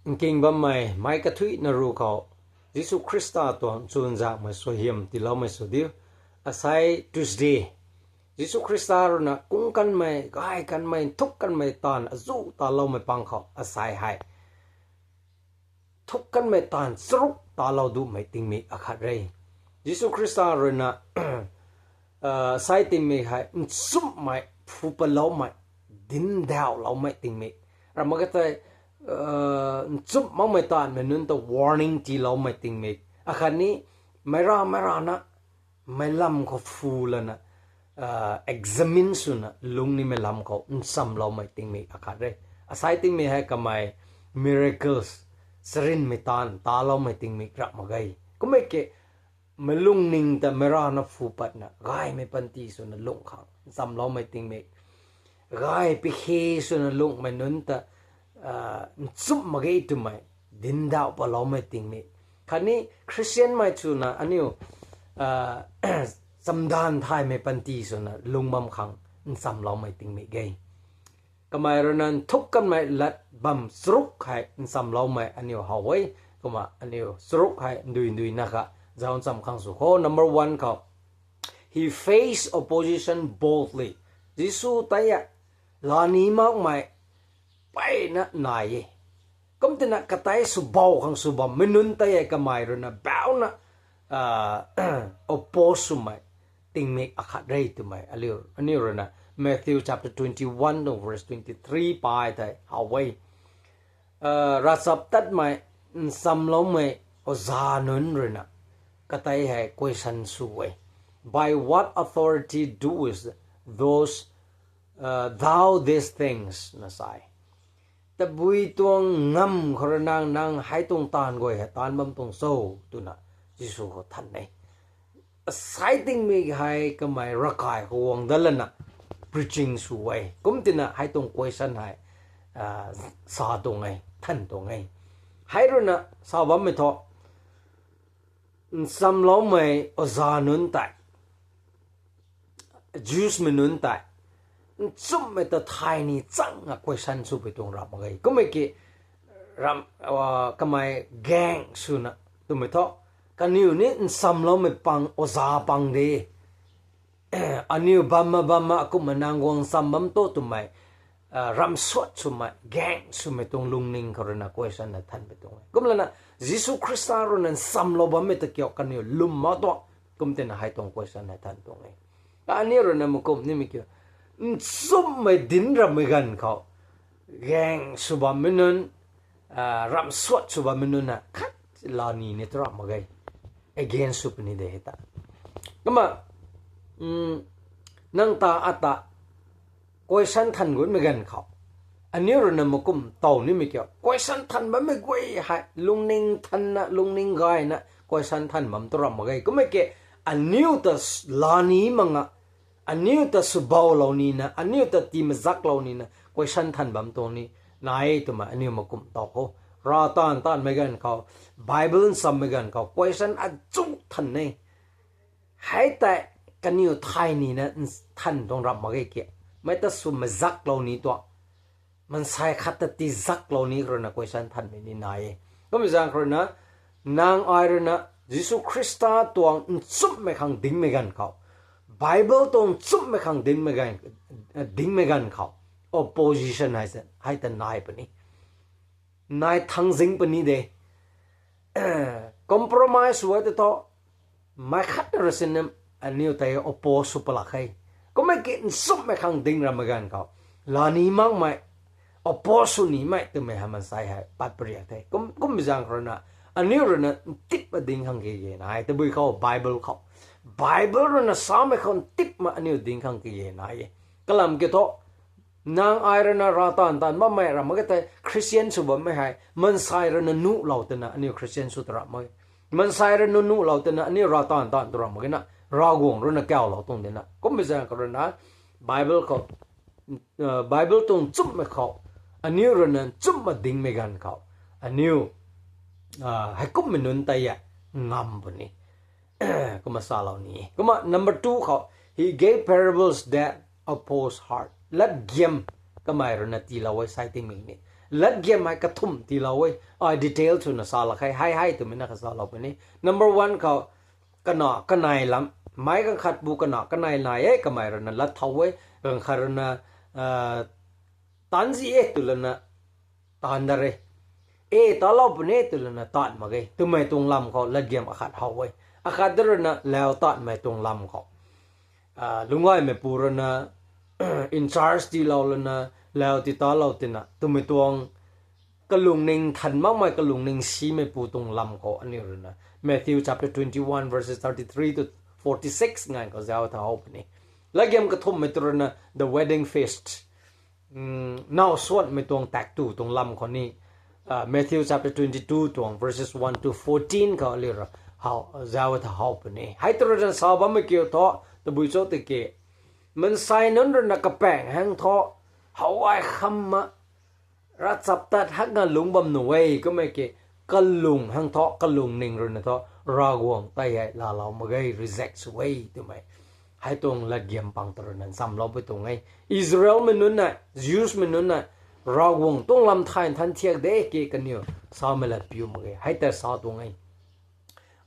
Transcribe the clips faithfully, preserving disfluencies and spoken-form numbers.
Nking bammei meic kathuic na ruc khou, Jisu Khrista tuang chuzaenghmei suaihiam tiiloumei sw diu. Asei Tuesday, Jisu Khrista ruina kung kanmei, gay kanmei, nthuk kanmei taanv azuh taloumei pang khou asei hei nthuk kanmei taanv charuk talou dumei tingmik akhat re. Jisu Khrista ruina asei tingmik hei nchumhmei, phu patloumei, dindauhloumei tingmik. Ramh mak ka tei, nchumh makmei taanvmei nunc ta warning tiiloumei tingmik. Akhatni meic rav meic rana meic lam khou phu lana examine swna lungc nimei lam khou nchamloumei tingmik akhat re. Asei tingmik hei kamei miracles, charynmei taanv taloumei tingmik ramh mak ge. Kummei ke meic lungning ta meic rana phu patna gaymei panty swna lungh khang nchamloumei tingmik. Gay pahei swna lunghmei nunc ta nchumh mak ge twmei dindauh patloumei tingmik. Khatni Khristianmei swna aniu chamdanv thaymei panty swna lungc bam khang nchamloumei tingmik ge. Kamei ruina nthuk kanmei lat bam charuk hei nchamloumei aniu how e. Kumna aniu charuk hei ndui ndui na kha zauc ncham khang sw kho. Number one khou, he faced opposition boldly. Jisu tei e lani makmei mpeyna nai e. Kumtina katei swbou khang sw bammei nunc tei e kamei ruina bauna oppose swmei tingmik akhat re twmei aniu ruina Matthew chapter twenty-one tuang verse twenty-three pai tei how e. Ravchaptatmei nchamloumei oza nunc ruina katei hei question sw e. By what authority doest those, thou these things? na sa e. Tabui tuang ngamv khou rui nang, nang hei tuang taanv guay hei taanv bam tuang cho? twna Jisu khou than e. Asei tingmik hei kamei ravkai khou guang dat lana preaching sw e. Kumtina hei tuang question hei sa tuang e, than tuang e. Hei ruina sa bammei thu, nchamloumei oza nunc tei, Jewsmei nunc tei nchumhmei ta thay ni changna question swpui tuang ramh mak ge. Kummei ki kamei gaeng swna twmei thu, kaniw ni nchamloumei pang, oza pang de, aniu bamna bamna akumhna nang guang cham bam to twmei ramh suat swmei, gaeng swmei tuang lungning khou ruina question na thanpui tuang e. Kumlana Jisu Khrista ruina nchamlou bammei ta kiu kaniw lwm mak tuang? Kumtina hei tuang question hei than tuang e. Aniu ruina makum nimei kiu, nchumhmei dinc rammei ganv khou gaeng sw bammei nunc, ramh suat sw bammei nunc na khat lani ni tu ramh mak ge. Against sw puni de hei ta. Kumna nang ta ata question than gutmei ganv khou, aniu ruina makum tow nimei kiu question than bammei guay hei lungning thanna, lungning gayna question than bam tu ramh mak ge. Kummei ke aniu ta lani makna, aniu ta swboulou nina, aniu ta tii mazaklou nina question than bam tuang ni nai e twmei aniu makum tow khou. Rav taanv taanvmei ganv khou, Bible nchammei ganv khou question azuh than e. Hei tei kaniw thay nina than tuang ramh mak ge ki, mei ta sw mazaklou ni tuang, maansei khat ta tiizaklou ni khou ruina question thanmei ni nai e. Kummei zaeng khou ruina, nang ai ruina Jisu Khrista tuang nchumhmei khang dinmei ganv khou, Bible tuang nchumhmei khang dinmei ganv, dinmei ganv khou, opposition hei ta nai puni. Nai thangzing puni de. Compromise sw e tei thu, mei khat na rui sinna aniu tei oppose sw palak khe. Kummei ki nchumhmei khang ding rammei ganv khou, lani makmei, oppose sw nimei twmei hei maansei hei pat pariak the. Kum, kummei zaeng khou ruina, aniu ruina ntipna ding khang ki ge nai, tabui khou Bible khou, Bible ruina samei khou ntipna aniu ding khang ki ge nai e. Kalam ki thu, nang ai ruina rav taanv taanv bammei ramh mak ge tei, Christian sw bammei hei maansei ruina nuhlou twna aniu Christian sw tu ramh mak ge. Maansei ruina nuhlou twna aniu rav taanv taanv tu ramh mak ge na, Ravguangc ruina kaulou tuang dina. Kummei zaeng khou ruina, Bible khou, Bible tuang nchumhmei khou, aniu ruina nchumhna dingmei ganv khou, aniu heikumhmei nunc tei e ngam puni. Kumna salou ni. Kumna number two khou, he gave parables that oppose hard. Latgiam kamei ruina tiilou e, asei tingmik ni. Latgiam hei kathumh tiilou e, ai detail swna sa lak khe, hei hei twmei na kha salou puni. Number one khou, kana kanei lam, meic ganv khat bu kana kanei nai e, kamei ruina lat thau e, ganv khat ruina, taanc zi e tw lana, taanc dat re. E, talou puni tw lana taanc mak ge twmei tuang lam khou latgiam akhat how e. Akhat da ruina lau taanmei tuang lam khou, lungc gaymeipu ruina in charge tiilou lana, lau ti talou tina twmei tuang kalungning than makmei kalungning simeipu tuang lam khou aniu ruina Matthew chapter twenty-one verses thirty-three to forty-six nganv khou zauc tha how puni. Latgiam kathumhmei tu ruina the wedding feast, naw suanmei tuang tak tu tuang lam khou ni, Matthew chapter twenty-two tuang verses one to fourteen khou aliu rui zauc tha how puni. Hei tu ruina sa bammei kiu thu, tabui cho tiki, maansei nunc ruina kapaeng hang thu, how ai kham ma, ravchaptat hakna lungc bam nuh e, kummei ki, kalung hang thu, kalungning ruina thu, Ravguangc tei hei laalou mak ge, reject sw e twmei. Hei tuang latgiam pang tu ruina nchamlou pui tuang e. Israelmei nunc na, Jewsmei nunc na, Ravguangc tuang lam thay nthan thiak de ki kaniw samei lat piu mak ge. Hei ta sa tuang e.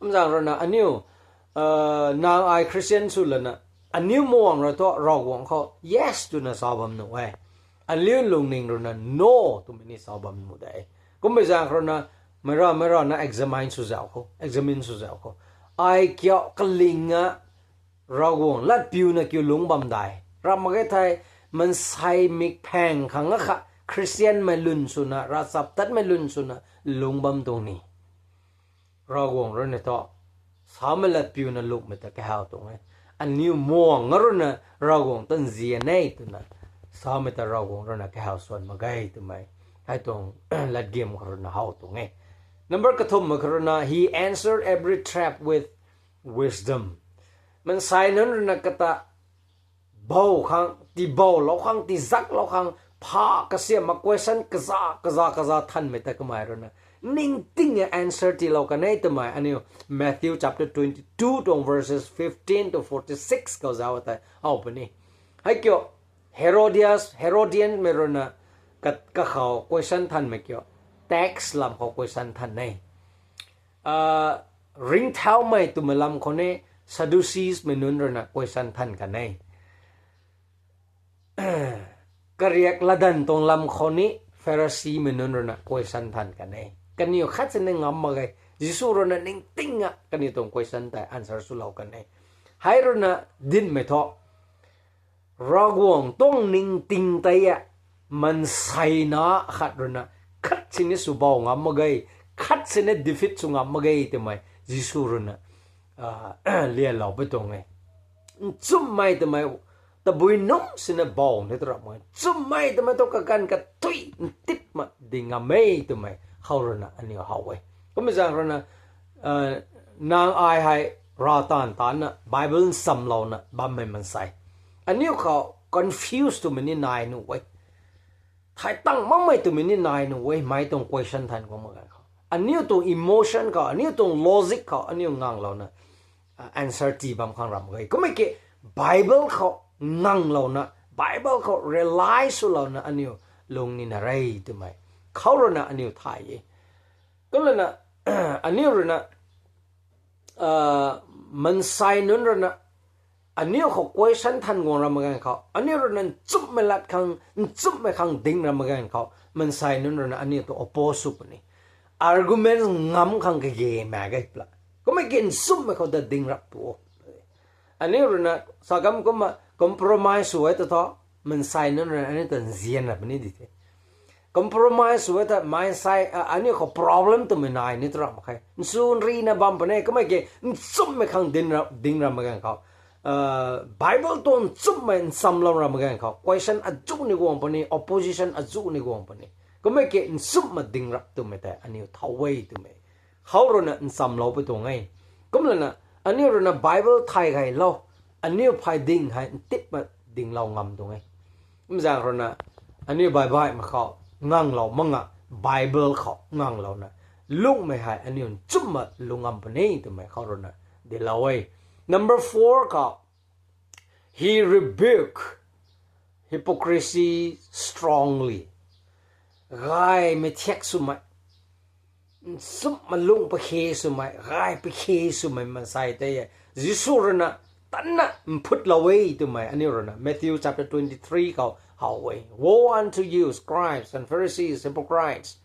Kumzaeng ruina aniu, nang ai Christian sw lana, aniu muang rui thu Ravguangc khou yes twna sa bam nuh e. Aniu lungning ruina no twmei ni sa bam nuh de. Kummei zaeng ruina, meic ra meic ra na examine sw zauc khou, examine sw zauc khou, ai kiu kaling a Ravguangc lat piuna kiu lungc bam dai. Ramh mak ge thei, maansei mikphaeng khang akha, Christianmei lun swna, ravchaptatmei lun swna, lungc bam tuang ni. Ravguangc ruina thu, samei lat piuna lungmei ta kahaw tuang e. Aniu muang nga ruina Ravguangc ta nzian e twna, samei ta Ravguangc ruina kahaw suan mak ge twmei. Hei tuang latgiam khou ruina how tuang e. Number kathumhmei khou ruina, he answered every trap with wisdom. Maansei nunc ruina kata bou khang, tiboulou khang, tizaklou khang, pha kasiamh ma question kaza, kaza, kaza thanmei ta kamei ruina ningting e answer tiilou kan e twmei aniu Matthew chapter twenty-two tuang verses fifteen to forty-six khou zauc tei how puni. Hei kiu, Herodias, Herodianmei ruina ka, kakhou question thanmei kiu, tax lam khou question than e. Ringcthaumei twmei lam khou ni Sadduceesmei nunc ruina question than kan e. Kariak latdanv tuang lam khou ni Pharisimei nunc ruina question than kan e. Kaniw khat sini ngam mak ge. Jisu ruina ningting a kaniw tuang question tei answer swlou kan e. Hei ruina dinmei thu, Ravguangc tuang ningting tei a, maansei na khat ruina, khat sini swbou ngam mak ge, khat sini defeat sw ngam mak ge twmei Jisu ruina lianlou pui tuang e. Nchumhmei twmei tabui nungc sini bou ni tu ramh e. Nchumhmei twmei thu kaganv kathui ntipma ding ngam e twmei khou ruina aniu how e. Kummei zaeng ruina, nang ai hei rav taanv taanna Bible nchamlouna bammei maansei, aniu khou confuse twmei ni nai nuh e. Thay tang makmei twmei ni nai nuh e, mei tuang question than khou mak ganv khou, aniu tuang emotion khou, aniu tuang logic khou aniu nganglouna answer tii bam khang ramh mak ge. Kummei ki Bible khou nganglouna, Bible khou rely swlouna aniu lung nina re twmei khou ruina aniu thay e. Kumlana, aniu ruina, maansei nunc ruina aniu khou question than guang ramh mak ganv khou, aniu ruina nchumhmei lat khang, nchumhmei khang ding ramh mak ganv khou, maansei nunc ruina aniu tu oppose sw puni. Argument ngam khang kage mak ge pla. Kummei ki nchumhmei khou ta ding rap pu. Aniu ruina sa kam kumna compromise sw e ta thu, maansei nunc ruina aniu ta nzian ra puni di the. Compromise sw e ta maansei, aniu khou problem twmei nai ni tu ramh mak khe. Nsu nrina bam puni, kummei ki nchumhmei khang ding ra, ding ramh mak ganv khou, Bible tuang nchumhmei nchamlou ramh mak ganv khou, question azuh ni guang puni, opposition azuh ni guang puni. Kummei ki nchumhmei ding rap twmei tei aniu thau e twmei khou ruina nchamlou pui tuang e. Kumlana, aniu ruina Bible thay gaylou, aniu phay ding hei ntipma dinglou ngam tuang e. Kumzaeng ruina, aniu baihbaihmei khou nganglou mak nga, Bible khou nganglouna lungmei hei aniu nchumhmei lung ngam puni twmei khou ruina dilou e. Number four khou, he rebuke hypocrisy strongly. gaymei thiak swmei, nchumhmei lung pakhe swmei, gay pakhe swmei mansei tei e, Jisu rui na tanna mphut lou e twmei aniu rui na Matthew chapter twenty-three khou how e. Woe unto you, scribes and Pharisees, hypocrites!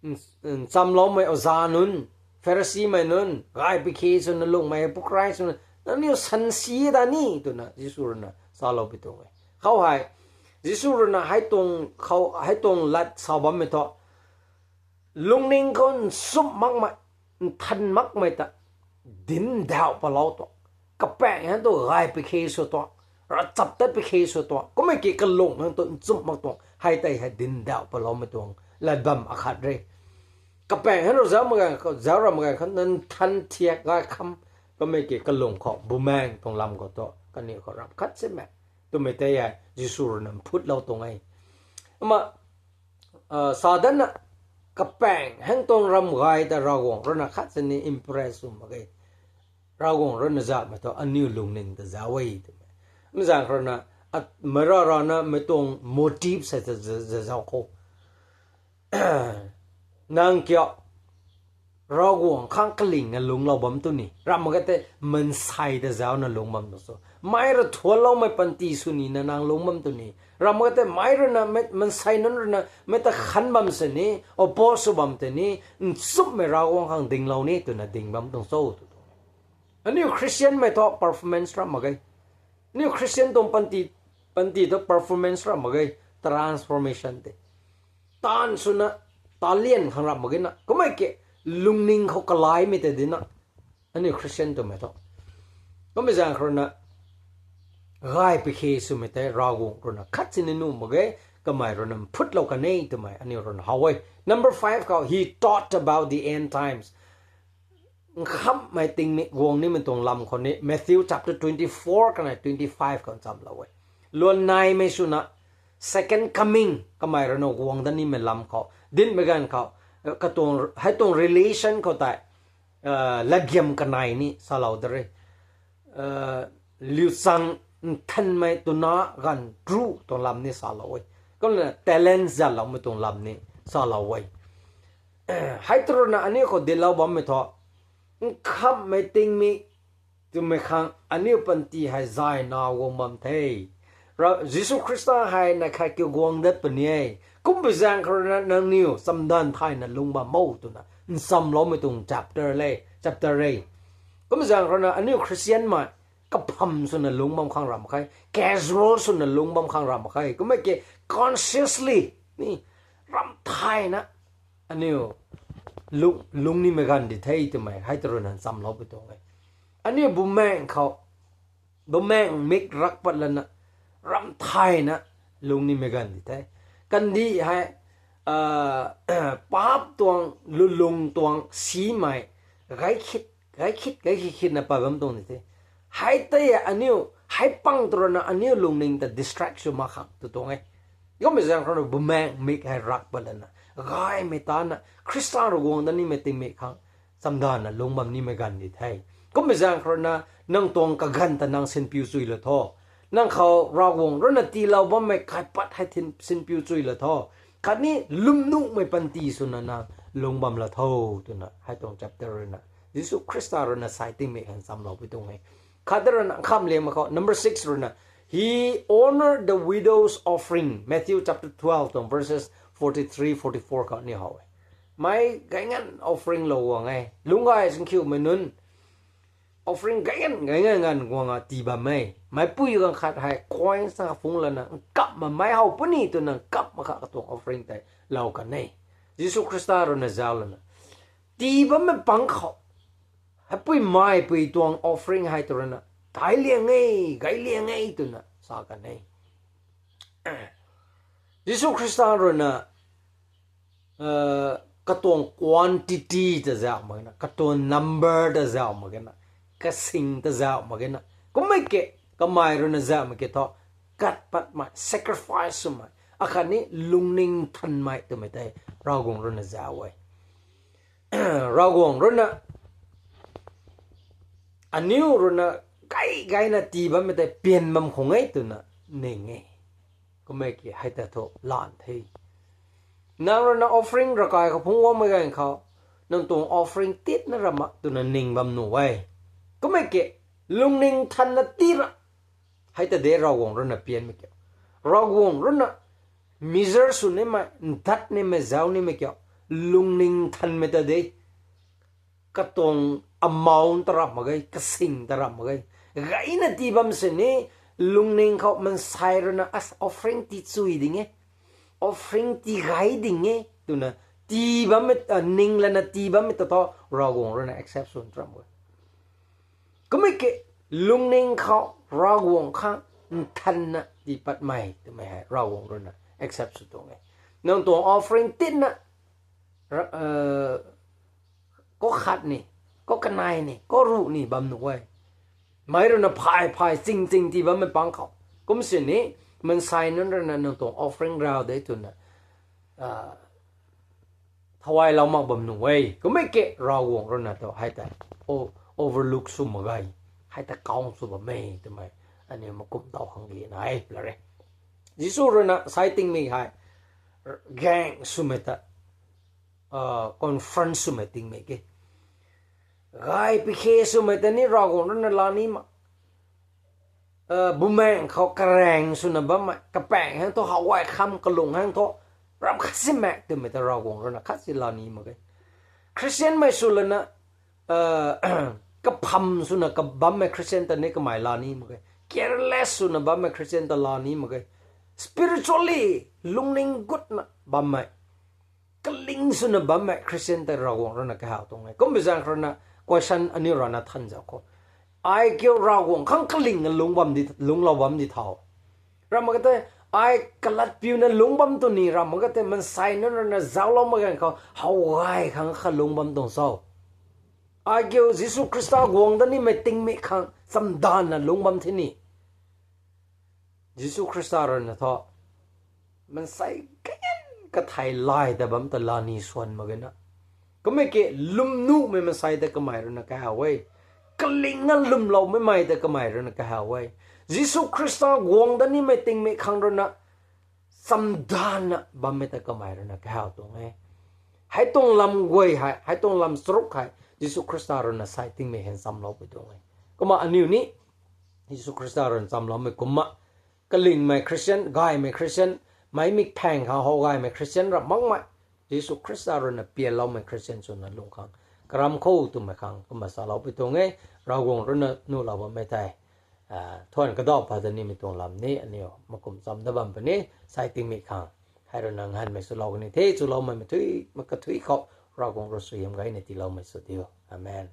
Nchamloumei oza nunc, Pharisimei nunc, gay pakhe swna lungmei hypocrite swna, nangniw sansi da ni twna Jisu rui na salou pi tuang e. Khou hei, Jisu rui na hei tuang khou, hei tuang lat sa bammei thu, lungning khou nchumh makmei, nthan makmei ta, dindauh palou tuang, kapaeng hei tu gay pakhe sw tuang, ravchaptat pakhe sw tuang, kummei ki kalung hei tu nchumh mak tuang, hei tei hei dindauh paloumei tuang lat bam akhat re. Kapaeng hei rui zauc mak ganv khou, zauc ra mak ganv khou, nang nthan thiak gay kham, kummei ki kalung khou, bumaeng tuang lam khou tu, kaniw khou ram khat simei twmei tei hei Jisu rui na mphut lou tuang e. Ama, sa datna, kapaeng hei tuang ram gay ta Ravguangc rui na khat sini impress sw mak ge. Ravguangc rui na zauhmei thu aniu lungning ta zauc e twmei. Mei zaeng khou rui na, meic ra ra na mei tuang motive sei ta zauc khou, nang kiu Ravguangc khang kalingna lungclou bam tu ni, ramh mak ge tei mansei ta zaucna lungc bam tuang cho? Meic rui thuanloumei panty sw nina nang lungc bam tu ni, ramh mak ge tei meic rui na, mansei nunc rui na mei ta khan bam sini, oppose sw bam tei ni, nchumhmei Ravguangc khang dinglou ni twna ding bam tuang cho tw tuang e. Aniu Christianmei thu performance ramh mak ge. Aniu Christian tuang panty, panty thu performance ramh mak ge, transformation tei. Taanv swna, talian khang ramh mak ge na. Kummei ki lungning khou kalaimei tei di na. Aniu Christian twmei thu, kummei zaeng khou rui na, gay pakhe swmei tei Ravguangc rui na khat sini nuh mak ge, kamei rui na mphutlou kan e twmei aniu rui na how e. Number five khou, he taught about the end times. Nkhamhmei tingmik guang nimei tuang lam khou ni Matthew chapter twenty-four kanei twenty-five khou nchamlou e. Luan naimei swna second coming kamei rui na guang dat nimei lam khou, dinhmei ganv khou, katuang, hei tuang relation khou tei, latgiam kanei ni salou da re. Liuchang nthanmei twna ganv tru tuang lam ni salou e. Kumna talent zatloumei tuang lam ni salou e. Hei tu rui na aniu khou dinclou bammei thu, nkhamhmei tingmik twmei khang aniu panty hei zayna guang bam the. Jisu Khrista hei neih khat kiu guang dat puni e. Kumpui zaeng khou rui na nangniw chamdanv thayna lungc bam o twna nchamloumei tuang chapter le, chapter e. Kumpui zaeng khou rui na aniu Christianmei kapham swna lungc bam khang ramh mak khe, casual swna lungc bam khang ramh mak khe. Kummei ki consciously ni ramh thayna aniu lungc, lungc nimei ganv di the twmei hei tu rui na nchamlou pui tuang e. Aniu bumaeng khou, bumaeng mik rak pat lana ramh thayna lungc nimei ganv di the. Kandih hei, paap tuang, lulung tuang, simei, gay khit, gay khit, gay khit khitna pat bam tuang di the. Hei tei aniu, hei pang tu rui na aniu lungning ta distract sw mak khang tw tuang e. Kummei zaeng khou rui na bumaeng mik hei rak pat lana, gaymei tana Khrista rui guang dat nimei tingmik khang chamdanvna lungc bam nimei ganv di the. Kummei zaeng khou rui na nang tuang kaganv ta nang sinpiu chui la tho. Nang khou Ravguangc rui na tiilou bammei kaipat hei sinpiu chui la tho. Khatni lwmnuhmei panty swna nang lungc bam la tho twna hei tuang chapter rui na Jisu Khrista rui na sai tingmik khang nchamlou pui tuang e. Khat rui na nkhamh liangmei khou, number six rui na, he honored the widow's offering. Matthew chapter twelve tuang verses forty-three, forty-four khou ni how e. Meic gay nganv offering lou guang e. Lungc gay singkhiumei nunc offering gay nganv, gay nganv nganv guang a tii bam e. Meicpui ganv khat hei coins na phungc lana, nkap mamei how puni twna nkap mak kha katuang offering tei lou kan e. Jisu Khrista rui na zauc lana, tii bammei pang khou, heipui meicpui tuang offering hei tu rui na, tai liang e, gay liang e twna sa kan e. Jisu Khrista rui na, katuang quantity ta zauh mak na, katuang number ta zauh mak na, kasing ta zauh mak na. Kummei ki, kamei rui na zauhmei ki thu, kat patmei, sacrifice swmei, akhatni lungning thanmei twmei tei Ravguangc rui na zauh e. Ravguangc rui na, aniu rui na gay gayna tii bammei tei pian bam khang e twna ning e. Kummei ki hei ta thu lan the. Nang rui na offering ravkai khou phungc guangmei ganv khou, nang tuang offering titna ra mak twna ning bam nuh e. Kummei ke, lungning thanna tii ra. Hei ta de Ravguangc rui na pianmei kiu. Ravguangc rui na measure sw nimei, ndat nimei, zauc nimei kiu. Lungning thanmei ta de. Katuang amount ta ramh mak ge, kasing ta ramh mak ge. Gayna tii bam sini, lungning khou mansei rui na as offering tii chui ding e, offering tii gay ding e twna tii bammei, ning lana tii bammei ta thu Ravguangc rui na accept sw ram e. Kummei ke, lungning khou Ravguangc khang nthanna tii patmei twmei hei Ravguangc rui na accept sw tuang e. Nang tuang offering titna, kau khat ni, kau kanei ni, kau ruh ni bam nuh e. Meic rui na phay phay ching ching tii bammei pang khou, kum sini, mansei nunc rui na nang tuang offering rau de twna thawai lou mak bam nuh e. Kummei ke, Ravguangc rui na tu hei ta overlook sw mak ge, hei ta kau sw bam e twmei aniu makumh taw khang gina e la re. Jisu rui na sai tingmik hei, gaeng swmei ta, confront swmei tingmik e. Gay pikhe swmei ta ni Ravguangc rui na laa ni mak. Bumaengh khou karaeng swna bammei, kapaeng hang thu how gay kham, kalung hang thu ram khat si mak twmei ta Ravguangc rui na khat si laa ni mak ge. Khristianmei sw lana kapham swna bammei Khristian ta ni kamei laa ni mak ge. Careless swna bammei Khristian ta laa ni mak ge. Spiritually lungning gutna bammei, kaling swna bammei Khristian ta Ravguangc rui na kahaw tuang e. Kumbei zaeng khou rui na question aniu rana than zauc khou, ai kiu Ravguangc khang kalingna lungc bam di, lungclou bam di thau? Ramh mak ge tei, ai kalatpiuna lungc bam tu ni, ramh mak ge tei mansei nunc rui na zauclou mak ganv khou how gay khang kha lungc bam tuang cho? Ai kiu Jisu Khrista guang dat nimei tingmik khang chamdanvna lungc bam thi ni? Jisu Khrista rui na thu, mansei kayan kathei lay ta bam ta laa ni swan mak ge na. Kummei ke, lwmnuhmei mansei ta kamei rui na kahaw e. Kalingna lwmloumei mei ta kamei rui na kahaw e. Jisu Khrista guang dat nimei tingmik khang rui na chamdanvna bammei ta kamei rui na kahaw tuang e. Hei tuang lam guay hei, hei tuang lam charuk hei Jisu Khrista rui na sai tingmik hei nchamloupui tuang e. Kumna aniu ni Jisu Khrista rui na nchamloumei kumna, kalingmei Khristian, gaymei Khristian, meic mik phaeng khang how gaymei Khristian ramh makmei, Jisu Khrista rui na pianloumei Khristian swna lung khang karam kho twmei khang kumna saloupui tuang e. Ravguangc rui na nuhlou bammei tei thuan kadaw pat ta nimei tuang lam ni aniu makumh cham dat bam puni, sai tingmik khang. Hei rui na nghanmei swlou kani the, chuloumei kathui khou Ravguangc rui suaihiam gayna tiiloumei sw diu. Amen.